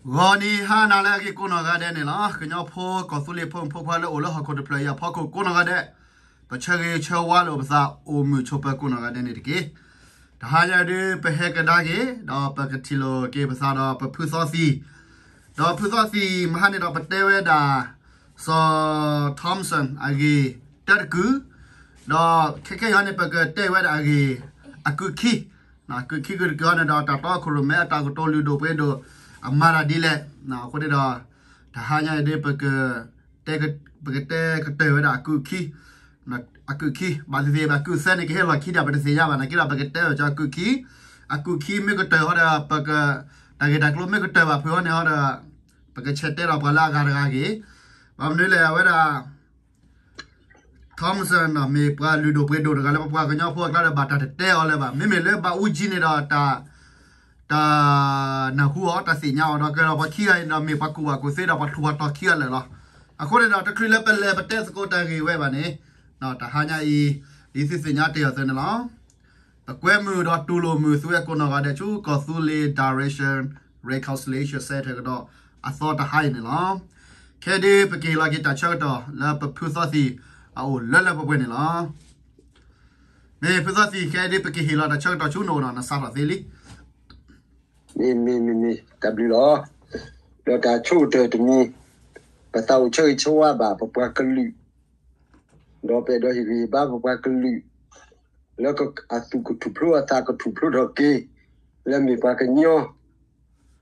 ဂီၤနံၤဟါနၤလၢအဂ့ၤကိးနီၢ်ဂၤဒဲးန့ၣ်လီၤ. ကညီဖိကီၢ်သူလ့ၤဖိမုၣ်ဖိခွါလၢအိၣ်လၢဟီၣ်ခိၣ်တဖျၢၣ်အံၤအဖီခိၣ်ကိးနီၢ်ဂၤဒဲး, ပဆၢဂ့ၤဆၢဝါလိာ်ပသးအိၣ်မုာ်ဆိးပၢၤကိးနီၢ်ဂၤဒဲးန့ၣ်တက့ၢ်. တဟါညါဒုး ပဟဲကဒါက့ၤ ဒီးပကထံၣ်လိာ်က့ၤပသးဒီးပဖုသီသံၣ်, ဒီးဖုသီသံၣ်မဟါန့ၣ်ဒီးပတဲဝဲဒၣ် စီၤ Thompson အဂ့ၢ်တၢတကုာ်, ဒီးခဲခဲအံၤန့ၣ် ပကတဲဝဲဒၣ်အဂ့ၢ်အကုာ်ခံ ကုာ်ခံကုာ်တကုာ်အံၤန့ၣ်ဒီး တၢ်တီခိၣ်ရိၣ်မဲအတၢ်ကတိၤလုၢ်ဒိၣ်ပှ့ၤဒိၣ် အမၤတၢ်ဒ်လဲၣ်. အဃိန့ၣ်ဒီး တဟါညါအံၤဒ် ပကတဲကတၢၢ်ဝဲဒၣ်အကုာ်ခံ, အကုာ်ခံ ဘၣ်သ့ၣ်သ့ၣ်ဘၣ်ကုာ်သၢန့ၣ် ကဟဲလီၢ်ခံဒၣ် ပတသ့ၣ်ညါဘၣ် နာ်က့ဒီး ပကတဲဝဲကၠီအကုာ်ခံ, အကုာ်ခံမ့ၢ်ကတၢၢ်ဟီဒီး ပက တၢ်ဂ့ၢ်တၢ်ကျိၤမ့ၢ်ကတၢၢ်ဘၣ်ဖုးဟီန့ၣ်ဟီဒီး ပကဆဲးတဲဒီးပှၤလၢအဂၤတဂၤဂ့ၤ, ဘၣ်မနုၤလဲၣ် အဝဲဒၣ် Thompson န့ၣ် မ့ၢ်ပှၤလုၢ်ဒိၣ်ပှ့ၤဒိၣ်တဂၤလၢပပှၤကညီဖိအကျါဒီး ဘၣ်တၢ်တတဲအီၤလၢၤဘၣ်. မ့မ့ၢ်လၢဘၣ်အူကၠံန့ၣ်ဒီး တၢ် တၢ်နၢ်ဟူအီၤ တၢ်သ့ၣ်ညါအီၤဒီး ကဲဒီးပှၤခံဂၤအံၤဒီး မ့ၢ်ပှၤကူၣ်ဘၣ်ကူၣ်သ့ဒီး ပှၤထူးပှၤတီၤခံဂၤလၢာ်လီၤ. အဃိန့ၣ်ဒီး တချုးလၢပလဲၤပတဲသကိးတၢ်ဂ့ၢ်ဝဲဘၣ်န့ၣ် တဟါညါအံၤ ဒ်သုသ့ၣ်ညါတ့ၢ်အီၤသုန့ၣ်လီၤ. ပကွဲမုာ်ဒီးတူၢ်လိာ်မုာ်သုဝဲကိးနီၢ်ဂၤဒဲး ဆူကီၢ်သူလ့ၤ Direction Reconciliation Center ကဒီးအသီတဟါအံၤန့ၣ်လီၤ. ခဲဒုး ပကဟ့ၣ်လီၤက့ၤတၢ်ဆၢကတီၢ်လၢပဖုသီသံၣ်အအိၣ်လၢလၢပှဲၤပှဲၤန့ၣ်လီၤ. မ့ၢ်ဖုသီသံၣ် ခဲဒုး ပကဟ့ၣ်လီၤတၢ်ဆၢကတီၢ်ဆူနအိၣ်ဒီး နစးထီၣ်သ့လံ. မ့ၢ်မ့ၢ်မ့ၢ်မ့ၢ် တၢ်ဘျုးလီၤ. ဒီးတၢ်ဆိကတၢၢ်တမံၤ, ပသးအိၣ်ဆၢဂ့ၤဆၢဝါဘၣ်ပပှၤကလုာ်, ဒီးပအဲၣ်ဒိးဟ့ၣ်ဂံၢ်ဟ့ၣ်ဘါပပှၤကလုာ် လၢအသူၣ်ကထူၣ်ဖျိအသးကထူၣ်ဖျိထီၣ်က့ၤ လၢအမ့ၢ်ပှၤကညီ ဒီးက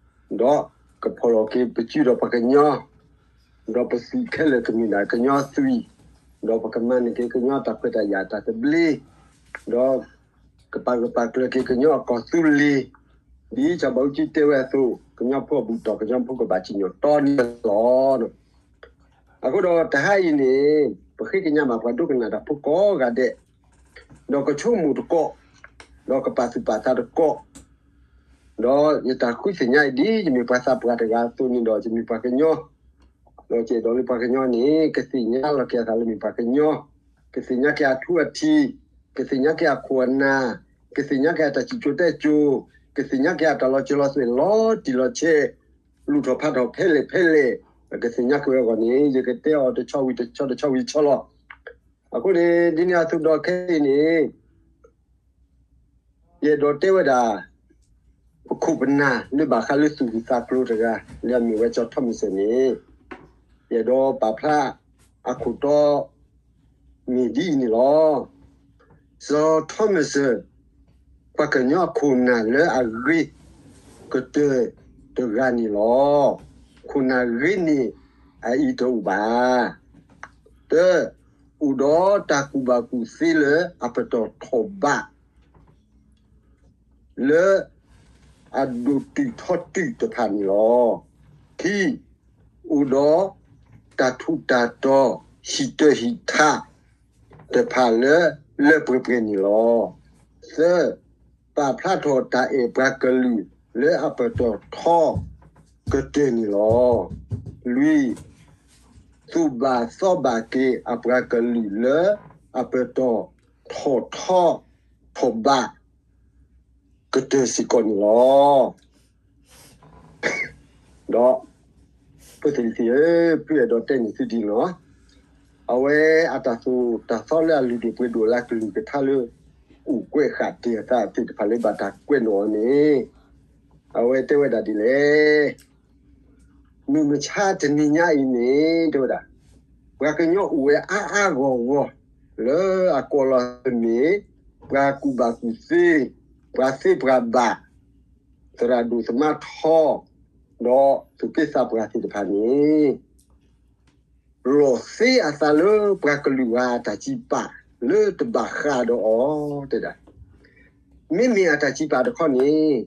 ဖီၣ်လီၤက့ၤပစုဒီးပှၤကညီ, ဒီးပသုးခဲလၢာ်ကမ့ၢ်ဒၣ်ကညီသုး, ဒီးပကမၤန့ၢ်က့ၤကညီတၢ်ခွဲးတၢ်ယာ်တၢ်သဘျ့, ဒီးကပာ်ဂၢၢ်ပာ်ကျၢၤက့ၤကညီအကီၢ်သူလ့ၤ, ဒ်စီၤဘၣ်အူကၠံတဲဝဲအသိး, ကညီဖိအဘူၣ်တီၢ် ကညီဖိကဘၣ်စံၣ်ညီၣ်တီန့ၣ်လီၤ. အဃိဒီးတဟါအံၤန့ၣ် ပဃ့ကညးဘၣ်ပှၤဒိကနၣ်တၢ်ဖိကိးဂၤဒဲး, ဒီးကဆိကမိၣ်သကိး, ဒီးကပာ်သူၣ်ပာ်သးသကိး, ဒီးယတၢ်ဃုသ့ၣ်ညါအံၤဒ် ယမ့ၢ်ပှၤသးပှၢ်တဂၤအသိးန့ၣ်ဒီး ယမ့ၢ်ပှၤကညီ, ဒီးယအဲၣ်ဒိးလၢပှၤကညီန့ၣ် ကသ့ၣ်ညါလီၤက့ၤအသးလၢမ့ၢ်ပှၤကညီ, ကသ့ၣ်ညါက့ၤအထူအထံး, ကသ့ၣ်ညါက့ၤအခိၣ်အနၢ်, ကသ့ၣ်ညါက့ၤအတၢ်စံၣ်စိၤတဲစိၤ, ကသ့ၣ်ညါက့ၤအတၢ်လီၤစၢၤလီၤသွဲၣ်လီၤတံၢ်လီၤဆဲး, လူၤထီၣ်ဖးထီၣ်ဖဲလဲၣ်ဖဲလဲၣ်, ကသ့ၣ်ညါက့ၤဝဲအဂီၢ်န့ၣ် ယကတဲအီၤတဆီဝံၤတဆီ တဆီဝံၤတဆီလီၤ. အဃိန့ၣ် ဒ်န့ၣ်အသိးဒီးခဲအံၤန့ၣ် ယအဲၣ်ဒိးတဲဝဲဒၣ် ပခိၣ်ပနၢ်လၢဘၣ်ဃးလၢသူၣ်ဂၢၢ်သးကျိၤတဂၤ လၢအမ့ၢ်ဝဲစီၤထီမစၢၣ်န့ၣ် ယအဲၣ်ဒိးပာ်ဖျါအခိၣ်တီ မ့ၢ်ဒ်အံၤန့ၣ်လီၤ. စီၤထီမစၢၣ် ပှၤကညီခိၣ်နၢ်လၢအဂ့ၤကတၢၢ်တဂၤန့ၣ်လီၤ. ခိၣ်နၢ်ဂ့ၤန့ၢ်အအံၤတအိၣ်ဘၣ်. တၢ, အိၣ်ဒီးတၢ်ကူၣ်ဘၣ်ကူၣ်သ့လၢအပတီၢ်ထီၣ်ဘး လၢအဒိၣ်တုာ်ထီတုာ်တဖၣ်န့ၣ်လီၤ. ခံ, အိၣ်ဒီးတၢ်ထူးတၢ်တီၤဟံၣ်တၢၢ်ဟံၣ်ထးတဖၣ်လၢလၢပှဲၤပှဲၤန့ၣ်လီၤ. သၢ, ပာ်ဖျါထီၣ်တၢ်အဲၣ်ပှၤကလုာ်လၢအပတီၢ်ထီကတၢၢ်န့ၣ်လီၤ. လွံၢ်, သူၣ်ဘၣ်သီဘၣ်က့ၤအပှၤကလုာ်လၢအပတီၢ်ထီၣ်ထီ ထီၣ်ဘးကတၢၢ်စ့ၢ်ကီးန့ၣ်လီၤ. ဒီး ဖိသ့ၣ်လံၤသ့ၣ်ဧၢ, ဖုအဲၣ်ဒိးတဲန့ၢ်သုဒ်န့ၣ်လီၤ. အဝဲအတၢ်သိၣ်တၢ်သီလၢအလုၢ်ဒိၣ်ပှ့ၤဒိၣ်လၢအကလုၢ်ကထါလၢ အိၣ်ကွဲးဃာ်တ့ၢ်အသးသ့ၣ်တဖၣ်လၢဘၣ်တၢ်ကွဲးနီၣ်အီၤန့ၣ် အဝဲတဲဝဲဒၣ်ဒ်လဲၣ်. မုၢ်မဆါတနံၤညါအံၤန့ၣ် တဲဝဲဒၣ် ပှၤကညီအိၣ်ဝဲအါအါဂီၢ်ဂီၢ် လၢအကိးလီၤသးမ့ၢ် ပှၤကူၣ်ဘၣ်ကူၣ်သ့, ပှၤသ့ပှၤဘၣ်, သရၣ်ဒိၣ်သမါထီ, ဒီးသူၣ်က့သးပှၢ်သ့ၣ်တဖၣ်န့ၣ် လီၤသ့အသးလၢပှၤကလုာ်ဂၤအတၢ်စံးပာ်လၢတဘၣ်ဃးဒီးအီၤ တဲဒၣ်. မ့မ့ၢ်အတၢ်စံးပာ်တခီန့ၣ်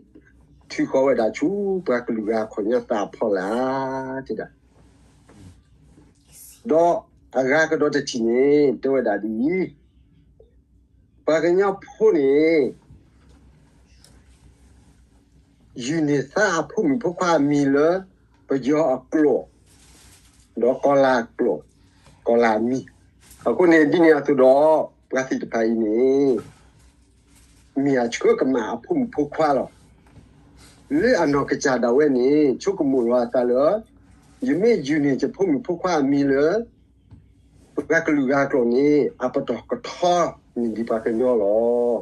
ထုးဃီၤဝဲဒၣ်ဆူပှၤကလုာ်ဂၤအခီၣ်ညါသးအဖီလာ် တဲဒၣ်. ဒီးအဂၤကဒီးတထံၣ်န့ၣ် တဲဝဲဒၣ်ဒ်အံၤ, ပှၤကညီဖိန့ၣ် ယုၢ်န့ၢ်သါအဖိမုၣ်ဖိခွါအမံၤလၢ ပယီၤအကျိာ်, ဒီးကီၤလၤအကျိာ်, ကီၤလၤအမံၤ. အဃိန့ၣ် ဒ်န့ၣ်အသိးဒီး ပှၤသ့ၣ်တဖၣ်အံၤန့ၣ် မ့ၢ်အဆှၢကမၣ်အဖိမုၣ်ဖိခွါလီၤ. လၢအနီၢ်ကစၢ်ဒၣ်ဝဲန့ၣ် ဆိကမိၣ်လီၤအသးလၢ ယမ့ၢ်ယုၢ်န့ၢ်ယဖိမုၣ်ဖိခွါအမံၤလၢ ပှၤကလုာ်ဂၤအကျိာ်န့ၣ် အပတီၢ်ကထီန့ၢ်ဒံးပှၤကညီလီၤ.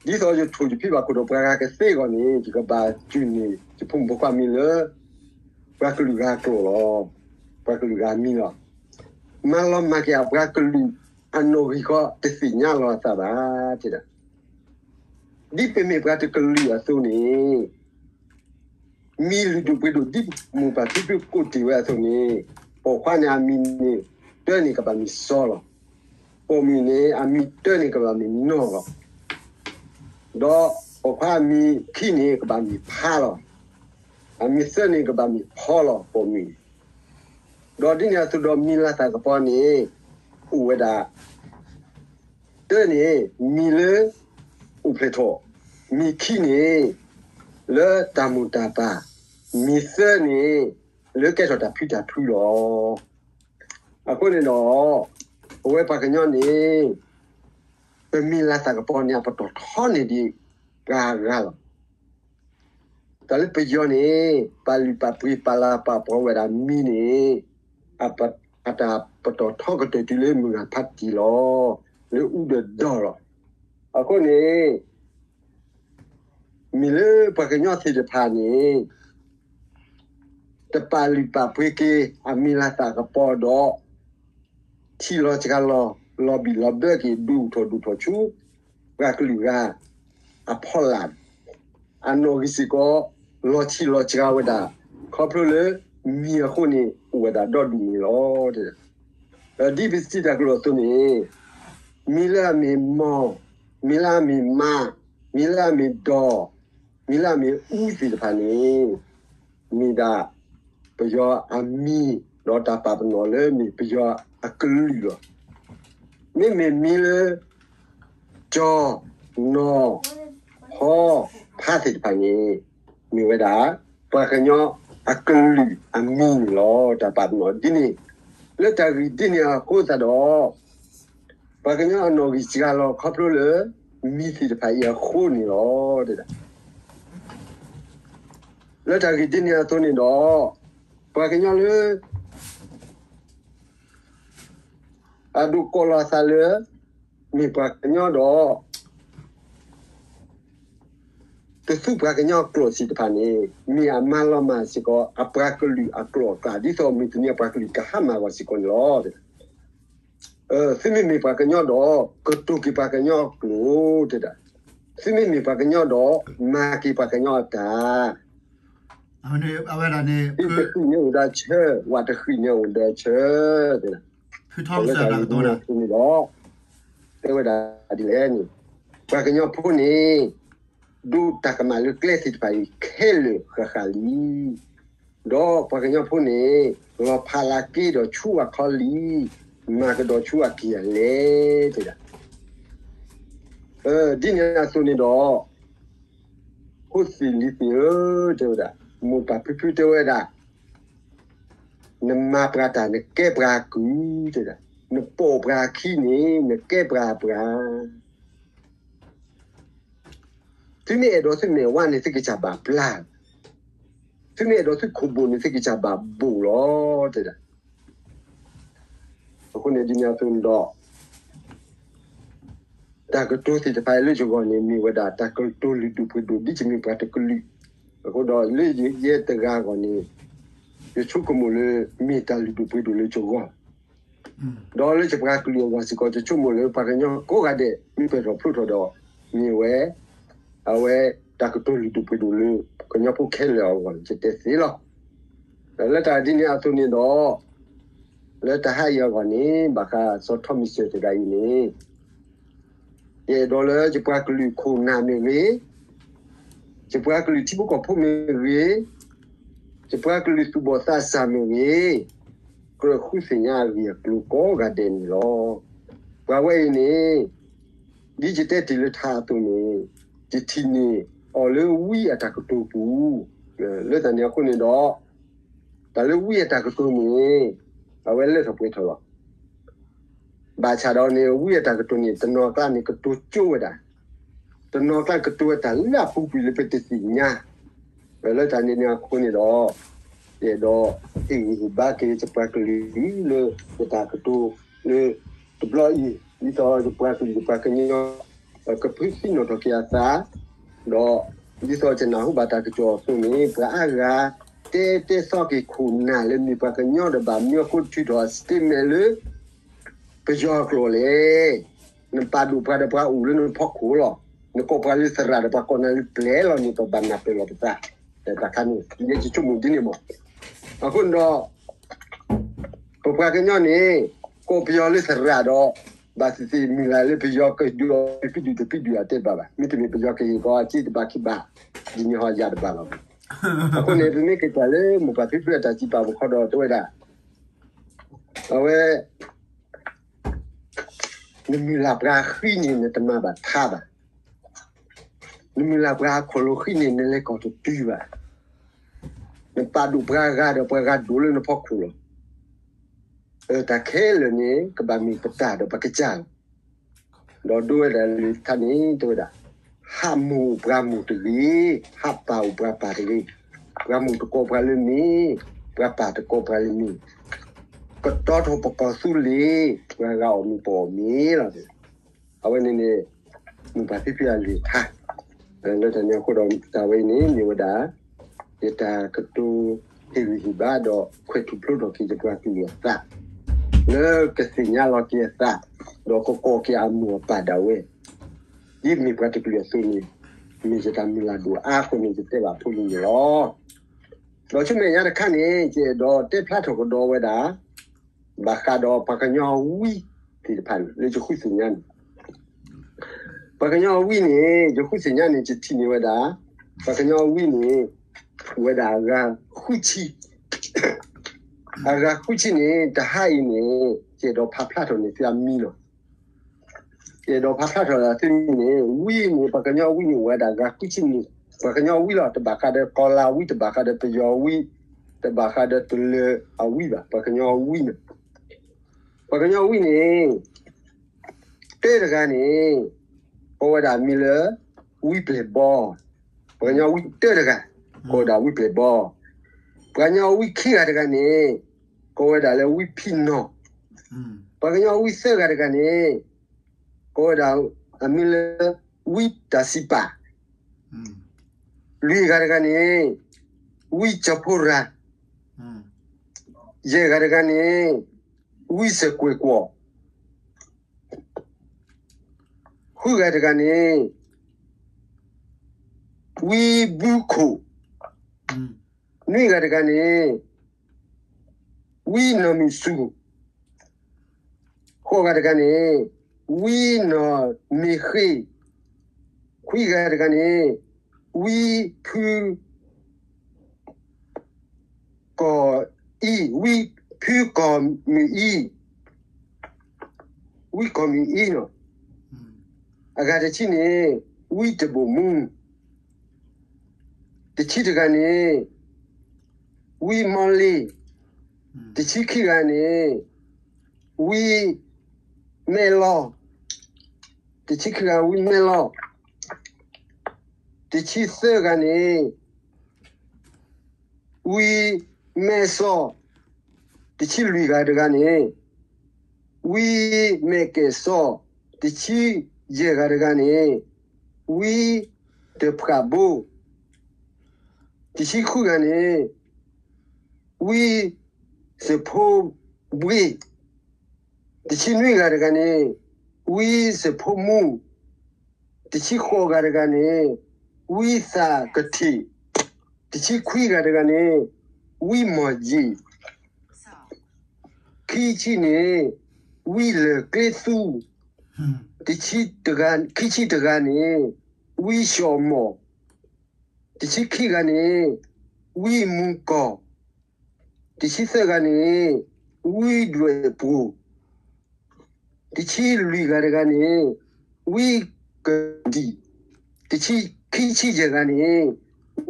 ဒ်သိးယထိၣ်ယဖံးဘၣ်ခိၣ်ဒီးပှၤဂၤကသ့အဂီၢ်န့ၣ် ယကဘၣ်ယုၢ်န့ၢ်ယဖိမုၣ်ဖိခွါအမံၤလၢ ပှၤကလုာ်ဂၤအကျိာ်လီၤ. ပှၤကလုာ်ဂၤအမံၤလီၤ. မၤလီၤမၢ်က့ၤအပှၤကလုာ်အနီၣ်ဂံၢ်ဃီတသ့ၣ်ညါလီၤအသးဘၣ် တဲဒၣ် ဒ်ပမ့ၢ်ပှၤတကလုာ်အသိးန့ၣ် မံၤလုၢ်ဒိၣ်ပှ့ၤဒိၣ်ဒ်မိၢ်ပၢ်ဖံဖုကိးတ့ၢ်ဝဲအသိးန့ၣ် ပိာ်ခွါန့ၣ်အမံၤန့ၣ် တၢန့ၣ်ကဘၣ်မံၤစီလီၤ. ပိာ်မုၣ်န့ၣ် အမံၤတၢန့ၣ်ကဘၣ်မံၤနီၢ်လီၤ. ဒီးပိာ်ခွါအမံၤခံန့ၣ်ကဘၣ်မံၤဖါလီၤ. အမံၤသၢန့ၣ်ကဘၣ်မံၤဖီလီၤ ပိာ်မုၣ်န့ၣ်. ဒီးဒ်န့ၣ်အသိးဒီးမံၤလၤသၣ်ကပီၤန့ၣ် အိၣ်ဝဲဒၣ် တၢန့ၣ် မံၤလၢ အိၣ်ဖျဲၣ်ထီၣ်, မံၤခံန့ၣ် လၢတၢ်မိၢ်တၢ်ပၢ်, မံၤသၢန့ၣ် လၢကဲထီၣ်တၢ်ဖံးတၢ်ဖုလီၤ. အဃိန့ၣ်ဒီး ပဝဲပှၤကညီန့ၣ် ပမံၤလၤသၣ်ကပီၤန့ၣ် အပတီၢ်ထီန့ၢ်ဒံးပှၤဂၤလီၤ. တၢ်လၢပယီၤန့ၣ် ပာ်လုၢ်ပာ်ပှ့ၤ ပာ်လၤပာ်ပှီၤဝဲဒၣ်မံၤန့ၣ် အတၢ်ပတီၢ်ထီကတၢၢ်တုၤလၢမုၢ်ဂၤဖးတံၢ်လီၤ. လၢအူဒီးဒီလီၤ. အဃိန့ၣ် မ့ၢ်လၢပှၤကညီသ့ၣ်တဖၣ်န့ၣ် တပာ်လုၢ်ပာ်ပှ့ၤက့ၤ အမံၤလၤသၣ်ကပီၤဒီး ထံၣ်လီၤစှၤလီၤ လီၤဘံၣ်လီၤဘၢက့ၤ ဒိၣ်ထီၣ်ဒိၣ်ထီၣ်ဆူ ပှၤကလုာ်ဂၤအဖီလာ်, အနီၣ်ဂံၢ်စ့ၢ်ကီး လီၤထံၣ်လီၤစှၤဝဲဒၣ် ခီဖျိလၢမံၤအဃိန့ၣ် အိၣ်ဝဲဒၣ်ဒီဒူၣ်န့ၣ်လီၤ. ဒ်ပစံးတၢ်ကလိာ်အသိးန့ၣ် မံၤလၢအမ့ၢ်မီၢ်, မံၤလၢအမ့ၢ်မါ, မံၤလၢအမ့ၢ်ဒီး, မံၤလၢအမ့ၢ်အူသ့ၣ်တဖၣ်န့ၣ် မ့ၢ်ဒၣ်ပယီၤအမံၤ ဒီးတၢ်ပာ်ပနီၣ်လၢမ့ၢ်ပယီၤအကလုာ်လီၤ. မ့မ့ၢ်မံၤလၢ ကၠီ, နီၢ်, ဟီ, ဖါသ့ၣ်တဖၣ်န့ၣ် မ့ၢ်ဝဲဒၣ် ပှၤကညီအကလုာ်အမံၤန့ၣ်လီၤ. တၢ်ပာ်ပနီၣ်ဒ်န့ၣ် လၢတၢ်ဂ့ၢ်ဒ်န့ၣ်အဃိသတးဒီး ပှၤကညီအနီၣ်ဂံၢ်စှၤလီၤခီဖျိလၢ မံၤသ့ၣ်တဖၣ်အံၤအဃိန့ၣ်လီၤ. လၢတၢ်ဂ့ၢ်ဒ်န့ၣ်အသိးန့ၣ်ဒီး ပှၤကညီလၢ အဒိးကိးလီၤအသးလၢ မ့ၢ်ပှၤကညီဒီး တသူပှၤကညီအကျိာ်သ့ၣ်တဖၣ်န့ၣ် မ့ၢ်အမၤလီၤမၢ်စ့ၢ်ကီး အပှၤကလုာ်အကျိာ်အကျါ ဒ်သိးမုၢ်တနံၤအပှၤကလုာ်ကဟါမၢ်အဂီၢ်စ့ၢ်ကီးန့ၣ်လီၤ. သုမ့မ့ၢ်ပှၤကညီဒီး ကတိၤက့ၤပှၤကညီအကျိာ် တဲဒၣ်, သုမ့မ့ၢ်ပှၤကညီဒီး မၤက့ၤပှၤကညီအတၢ် အဝဲဒၣ်န့ၣ် ဖုတဃံၣ်န့ၣ်အိၣ်ဒီးဆၢ, ဝၣ်တဃံၣ်န့ၣ်အိၣ်ဒီးဆၢ, ဖုထီမုၢ်စၢ်တၢ်ကတိၤန့ၣ် အဃိန့ၣ်ဒီး တဲဝဲဒၣ်ဒ်လဲၣ်န့ၣ်, ပှၤကညီဖိန့ၣ် ဒိးတၢ်ကမၣ်လၢကျဲသ့ၣ်တဖၣ်အံၤခဲလၢာ်ဃၣ်ဃၣ်လံ, ဒီးပှၤကညီဖိန့ၣ် လီၤဖးလၢက့ၤဒီးဆူအခီလံ, မၤကဒီးဆူအက့ၢ်အလဲၢ် တဲဒၣ်. ဒ်န့ၣ်အသိးန့ၣ်ဒီး ဖိသ့ၣ်လံၤသ့ၣ်ဧၢ, တဲဝဲဒၣ်, မိၢ်ပၢ်ဖံဖုတဲဝဲဒၣ်, နမၤပှၤတၢ်နကဲပှၤကုၢ်, တဲဒၣ်, နပိာ်ပှၤအခံန့ၣ် နကဲပှၤအပှၤ, သုမ့ၢ်အဲၣ်ဒိးသုမဲာ်ဝါန့ၣ် သုကစၢ်ဘၣ်ပျၢ်, သုမ့ၢ်အဲၣ်ဒိးသုခိၣ်ဘိၣ်န့ၣ် သုကစၢ်ဘၣ်ဘိၣ်လီၤ တဲဒၣ်. အဃိန့ၣ်ဒ်န့ၣ်အသိးန့ၣ်ဒီး တၢ်ကတိၤသ့ၣ်တဖၣ်အံၤလၢယဂီၢ်န့ၣ် မ့ၢ်ဝဲဒၣ်တၢ်ကတိၤလုၢ်ဒိၣ်ပှ့ၤဒိၣ် ဒ်ယမ့ၢ်ပှၤတကလုာ်, အဃိဒီးလၢယဲတဂၤအဂီၢ်န့ၣ် ယဆိကမိၣ်လၢမ့ၢ်တၢ်လုၢ်ဒိၣ်ပှ့ၤဒိၣ်လၢယဂီၢ် ဒီးလၢယပှၤကလုာ်အဂီၢ်စ့ၢ်ကီး ယဆိကမိၣ်လၢပှၤကညီကိးဂၤဒဲး မ့ၢ်ပဲာ်ထီၣ်ဖျိထီၣ်ဒီး မ့ၢ်ဝဲ အဝဲတၢ်ကတိၤလုၢ်ဒိၣ်ပှ့ၤဒိၣ်လၢ ကညီဖိခဲလၢာ်အဂီၢ် ယတဲသ့လီၤ. လၢတၢ်ဒ်န့ၣ်အသိးန့ၣ်ဒီး လၢတဟါအံၤအဂီၢ်န့ၣ် ဘၣ်ဃးစီၤထီမံၤစၢၢ်တဂၤအံၤန့ၣ် ယအဲၣ်ဒိးလၢယပှၤကလုာ်ခိၣ်နၢ်မ့ၢ်ဂ့ၤ, ယပှၤကလုာ်ထံဖိကီၢ်ဖိမ့ၢ်ဂ့ၤ, ယပှၤကလုာ်သူၣ်ဘီၣ်သးစၢ်မ့ၢ်ဂ့ၤ, ကြၢးဃုသ့ၣ်ညါအဂ့ၢ်အကျိၤကိးဂၤဒဲးန့ၣ်လီၤ. ပှၤဝဲအံၤန့ၣ် ဒ်ယတဲတ့ၢ်လၢထါအသိးန့ၣ် ယထံၣ်န့ၢ်အီၤလၢဝံအတၢ်ကတိၤပူၤ, လၢတၢ်န့ၣ်အဃိန့ၣ်ဒီး တၢ်လၢဝံအတၢ်ကတိၤန့ၣ် အဝဲလၢထီၣ်ပှဲၤထီၣ်လီၤ. ဘၣ်ဆၣ်ဒီးန့ၣ် ဝံအတၢ်ကတိၤန့ၣ် တနီၤအကျါန့ၣ် ကတိၤကၠိဝဲဒၣ် တနီၤကျါကတိၤဝဲတၢ်လၢအပူၤကွံာ်လၢပတသ့ၣ်ညါ, လၢတၢ်န့ၣ်န့ၣ်အဃိန့ၣ်ဒီး, ယအဲၣ်ဒိးဟ့ၣ်ဂံၢ်ဟ့ၣ်ဘါက့ၤယပှၤကလုာ်လၢ ယတၢ်ကတိၤလၢ တဘျီအံၤ ဒ်သိးယပှၤကလုာ်ယပှၤကညီ ကဖုသံနီၣ်ထီၣ်က့ၤအသး, ဒီးဒ်သိးယနၢ်ဟူဘၣ်တၢ်ကစီၣ်အသိးန့ၣ် ပှၤအါဂၤ တဲတဲသီက့ၤခိၣ်နၢ်လၢမ့ၢ်ပှၤကညီဒီးဘၣ်မ့ၢ်အဃိထုးထီၣ် statement လၢ ပယီၤကျိာ်လဲၣ်. နပာ်ဒိၣ်ပှၤဒီးပှၤအိၣ်လၢနဖီခိၣ်လီၤ. နကိးပှၤလၢသရၣ်ဒီးပှၤကိးနၤလၢပျဲၢ်လီၤန့ၣ် ပဘၣ်နၢ်ပၢၢ်လီၤပသး, တၢ်ခါန့ၣ် ယဲယဆိကမိၣ်ဒ်န့ၣ်မး. အဃိန့ၣ်ဒီး ပပှၤကညီန့ၣ် ကိးပယီၤလၢသရၣ်ဒီး ဘၣ်သ့ၣ်သ့ၣ်မုၢ်လၢ်လၢပယီၤကဒုးအီၤ တပံဒုၣ်တပံဒုၣ်အတဲဘၣ်ဘၣ်. မ့တမ့ၢ်ပယီၤကဟ့ၣ်ကီးအစ့တဘၣ်ခံဘၣ်, ဒ်န့ၣ်ဟီယၤတဘၣ်လီၤ. အဃိန့ၣ် ပမ့ၢ်က့ၤကွၢ်လၢမိၢ်ပၢ်ဖံဖုအတၢ်စံးပာ်ပူၤခီဒီးတဲဝဲဒၣ်, အဝဲ နမုၢ်လၢ်ပှၤဃံန့ၣ် နတမၤဘၣ်ထါဘၣ်. နမုၢ်လၢ်ပှၤဟးခီၣ်လိာ်ဃံန့ၣ် နလဲၤကီၢ်တတုၤဘၣ်. နပာ်ဒိၣ်ပှၤဂၤဒီးပှၤဂၤဒိၣ်လၢနဖီခိၣ်လီၤ. တၢ်ခဲလၢာ်န့ၣ် ကဘၣ်မ့ၢ်ပတၢ်ဒီးပကစၢ်လီၤ. ဒီးဒိဝဲဒၣ်လၢထါန့ၣ် တဲဝဲဒၣ်, ဟးမိၢ်အိၣ်ပှၤမိၢ်တဂ့ၤ, ဟးပၢ်အိၣ်ပှၤပၢ်တဂ့ၤ, ပှၤမိၢ်တကိးပှၤလၢမ့ၢ်, ပှၤပၢ်တကိးပှၤလၢမ့ၢ်, ကတီၤထီၣ်ပကီၢ်သူလ့ၤ, ပှၤဂၤအီၣ်မ့ၤပအီၣ်မ့ၤလီၤ. အဝဲန့ၣ်န့ၣ် မိၢ်ပၢ်ဖံဖုအလွဲၢ်ထါ, လၢတၢ်န့ၣ်အဃိဒီး တၢ်ဝဲအံၤန့ၣ် မ့ၢ်ဝဲဒၣ် ယတၢ်ကတိၤဟ့ၣ်ဂံၢ်ဟ့ၣ်ဘါဒီးခွဲးထူၣ်ဖျိထီၣ်က့ၤယပှၤကလုာ်အသး လၢကသ့ၣ်ညါလီၤက့ၤအသး ဒီးကကိးက့ၤအမိၢ်အပၢ်ဒၣ်ဝဲ ဒ်မ့ၢ်ပှၤတကလုာ်အသိးန့ၣ် မ့ၢ်ယတၢ်မုၢ်လၢ်ဒိၣ်အါအဃိန့ၣ် ယတဲဘၣ်ဖိလံန့ၣ်လီၤ. ဒီးဆူမဲာ်ညါတခါန့ၣ် ယအဲၣ်ဒိးတဲဖျါထီၣ်ကဒီးဝဲဒၣ် ဘၣ်ဃးဒီးပှၤကညီအဝံသ့ၣ်တဖၣ်န့ၣ် လၢယဃုသ့ၣ်ညါန့ၣ် ပှၤကညီအဝံန့ၣ် ယဃုသ့ၣ်ညါန့ၣ် ယထံၣ်န့ၢ်ဝဲဒၣ် ပှၤကညီအဝံန့ၣ် အိၣ်ဝဲဒၣ်အဂၤဃုဆံ, အဂၤဃုဆံန့ၣ် တဟါအံၤန့ၣ် ယအဲၣ်ဒိးဖးဖျါထီၣ်န့ၢ်သုအမံၤလီၤ. ယအဲၣ်ဒိးဖးဖျါထီၣ်သုမံၤန့ၣ် ဝံန့ၣ် ပှၤကညီအဝံန့ၣ် အိၣ်ဝဲဒၣ်အဂၤဃုဆံန့ၣ် ပှၤကညီအဝံလီၤ. တဘၣ်ဃးဒီးကီၤလၤဝံ, တဘၣ်ဃးဒီးပယီၤဝံ, တဘၣ်ဃးဒီးတလၢၤအဝံဘၣ်, ပှၤကညီအဝံန့ၣ် ပှၤကညီဝံန့ၣ် တၢတဂၤန့ၣ် ကိးဝဲဒၣ်မံၤလၢ ဝံပျဲၢ်ဘီ, ပှၤကညီဝံတၢတဂၤ ကိးဝဲဒၣ်ဝံပျဲၢ်ဘီ, ပှၤကညီဝံခံဂၤတဂၤန့ၣ် ကိးဝဲဒၣ်လၢဝံဖံနီၢ်, ပှၤကညီဝံသၢဂၤတဂၤန့ၣ် ကိးဝဲဒၣ်အမံၤလၢ ဝံတၢ်စံးပာ်, လွံၢ်ဂၤတဂၤန့ၣ် ဝံကၠီၤဖိရၤ, ယဲၢ်ဂၤတဂၤန့ၣ် ဝံစဲးကွဲးကွီၢ်, ဃုဂၤတဂၤန့ၣ် ဝံဘုခိၣ်, နွံဂၤတဂၤန့ၣ် ဝံနီၢ်မုၢ်စူၤ, ဃိးဂၤတဂၤန့ၣ် ဝံနီၢ်မ့ၢ်ဃ့, ခွံဂၤတဂၤန့ၣ် ဝံဖု ကီၢ်အံၤ, ဝံဖုကီၢ်မုၢ်အံၤ, ဝံကီၢ်မုၢ်အံၤနီၤ, အဂၤတဆံန့ၣ် ဝံတဘိၣ်မူ, တဆံတဂၤန့ၣ် ဝံမီလ့, တဆံခံဂၤန့ၣ် ဝံမဲလီ, တဆံခံဂၤဝံမဲလီ, တဆံသၢဂၤန့ၣ် ဝံမဲစီ, တဆံလွံၢ်ဂၤတဂၤန့ၣ် ဝံမဲကဲးစီ, တဆံယဲၢ်ဂၤတဂၤန့ၣ် ဝံတဖှၣ်ဘိ, တဆံဃုဂၤန့ၣ် ဝံစဲးဖိဘှ့, တဆံနွံဂၤတဂၤန့ၣ် ဝံစဲးဖိမူ, တဆံဃိးဂၤတဂၤန့ၣ် ဝံသးကထံၣ်, တဆံခွံဂၤတဂၤန့ၣ် ဝံမီၢ်ယံၣ်, ခံဆံန့ၣ် ဝံလၢၢ်ကျ့သူ, တဆံ, ခံဆံတဂၤန့ၣ် ဝံၡီၣ်မီၢ်, တဆံခံဂၤန့ၣ် ဝံမူကီၢ်, တဆံသၢဂၤန့ၣ် ဝံဒွဲၣ်ပူၤ, တဆံလွံၢ်ဂၤတဂၤန့ၣ် ဝံကဒံၣ်, တဆံ, ခံဆံယဲၢ်ဂၤန့ၣ်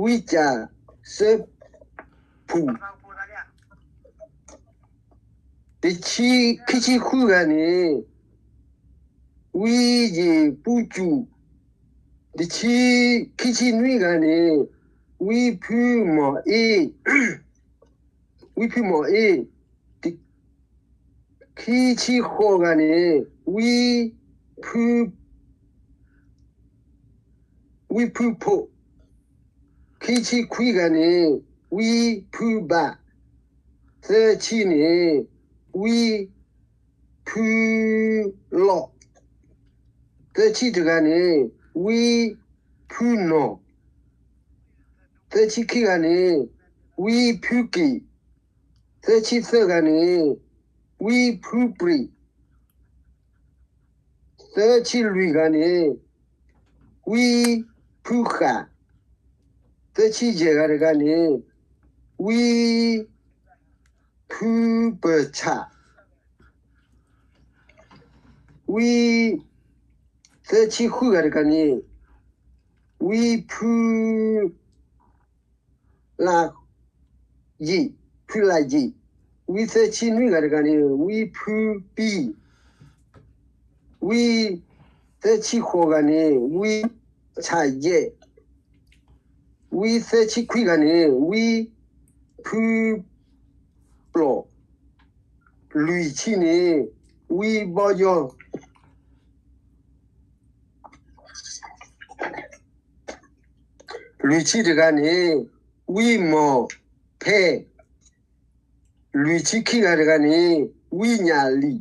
ဝံကၠၣ်စၢဖူၣ်, တဆံ, ခံဆံဃုဂၤန့ၣ် ဝံယ့ၣ်ပူစူၣ်, တဆံ, ခံဆံနွံဂၤန့ၣ် ဝံဖုမီၢ်အ့, ဝံဖုမီၢ်အ့, ခံဆံဃိးဂၤန့ၣ် ဝံဖု ဝံဖုဖိ, ခံဆံခွံဂၤန့ၣ် ဝံဖုဘၣ်, သၢဆံန့ၣ် ဝံဖုလီၢ်, သၢဆံတဂၤန့ၣ် ဝံဖုနီၢ်, သၢဆံခံဂၤန့ၣ် ဝံဖုက့ၣ်, သၢဆံသၢဂၤန့ၣ် ဝံဖုပြံး, သၢဆံလွံၢ်ဂၤန့ၣ် ဝံဖုဃာ်, သၢဆံယဲၢ်ဂၤတဂၤန့ၣ် ဝံဖုပၢၤဆၣ်, ဝံ, သၢဆံဃုဂၤတဂၤန့ၣ် ဝံဖု လါယံာ်, ဖုလါယံာ်, ဝံသၢဆံနွံဂၤတဂၤန့ၣ် ဝံဖုပံ, ဝံသၢဆံဃိးဂၤန့ၣ် ဝံဆၣ်ယဲၢ်, ဝံသၢဆံခွံဂၤန့ၣ် ဝံဖုပျီၢ်, လွံၢ်ဆံန့ၣ် ဝံဘီယီ လွံၢ်ဆံတဂၤန့ၣ် ဝံမီၢ်ဖဲ, လွံၢ်ဆံခံဂၤတဂၤန့ၣ် ဝံညၣ်လံၣ်,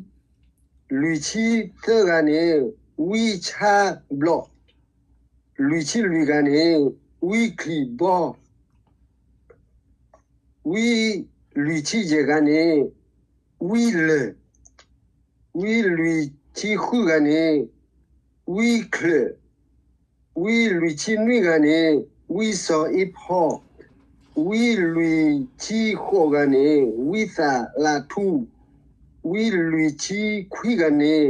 လွံၢ်ဆံသၢဂၤန့ၣ် ဝံဆါဘျီၣ်, လွံၢ်ဆံလွံၢ်ဂၤန့ၣ် ဝံချံၣ်ဘီ, ဝံလွံၢ်ဆံယဲၢ်ဂၤန့ၣ် ဝံလၢၢ်, ဝံလွံၢ်ဆံဃုဂၤန့ၣ် ဝံချၢၣ်, ဝံလွံၢ်ဆံနွံဂၤန့ၣ် ဝံစီၤအ့ဖီ, ဝံလွံၢ်ဆံဃိးဂၤန့ၣ် ဝံသးလးထူ, ဝံလွံၢ်ဆံခွံဂၤန့ၣ်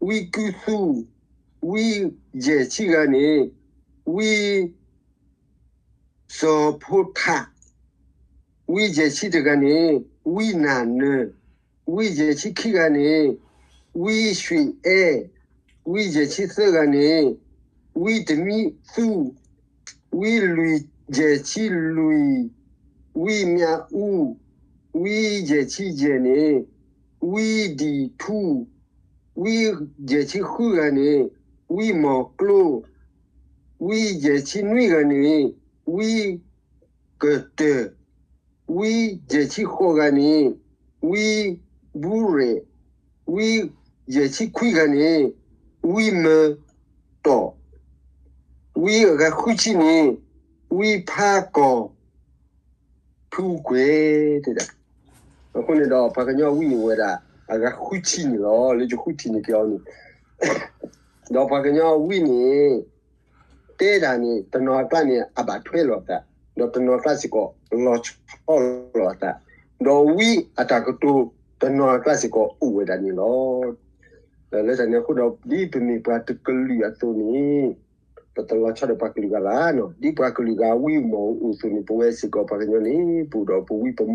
ဝံကုသူ, ဝံယဲၢ်ဆံဂၤန့ၣ် ဝံ စီၤဖိထး, ဝံယဲၢ်ဆံတဂၤန့ၣ် ဝံနၢ်နၢၤ, ဝံယဲၢ်ဆံခံဂၤန့ၣ် ဝံရွှ့ၣ်အဲ, ဝံယဲၢ်ဆံသၢဂၤန့ၣ် ဝံတမံသူ, ဝံလွံၢ်ယဲၢ်ဆံလွံၢ် ဝံမၠးအူ, ဝံယဲၢ်ဆံယဲၢ်န့ၣ် ဝံဒံၣ်ထူ, ဝံယဲၢ်ဆံဃုဂၤန့ၣ် ဝံမီၢ်ကျိ ဝံယဲၢ်ဆံနွံဂၤန့ၣ် ဝံကတၢၢ်, ဝံယဲၢ်ဆံဃိးဂၤန့ၣ် ဝံဘူရဲၣ်, ဝံယဲၢ်ဆံခွံဂၤန့ၣ် ဝံမၢတီၢ်, ဝံအဂၤဃုဆံန့ၣ် ဝံဖးကီၢ် ဖုကွဲးတဲဒၣ်. အဃိန့ၣ်ဒီး ပှၤကညီဝံန့ၣ်အိၣ်ဝဲဒၣ် အဂၤဃုဆံန့ၣ်လီၤ. လၢယဃုထံၣ်န့ၢ်က့ၤအီၤန့ၣ် ဒီးပှၤကညီဝံန့ၣ် တဲဒၣ်န့ၣ် တနီၤအကျါန့ၣ် အဘၣ်ထွဲလိာ်အသး, ဒီးတနီၤအကျါစ့ၢ်ကီး လီၤဆီလိာ်အသး, ဒီးဝံအတၢ်ကတိၤ တနီၤအကျါစ့ၢ်ကီးအိၣ်ဝဲဒၣ်န့ၣ်လီၤ. လၢတၢ်န့ၣ်အဃိဒီး ဒ်ပမ့ၢ်ပှၤတကလုာ်အသိးန့ၣ် ပတလီၤဆီဒီးပှၤကလုာ်ဂၤဘၣ်. ဒ်ပှၤကလုာ်ဂၤဝံမီၢ်အိၣ်အသိးန့ၣ် ပဝဲစ့ၢ်ကီးပှၤကညီန့ၣ် ပအိၣ်ဒီးပဝံပမီၢ်လီ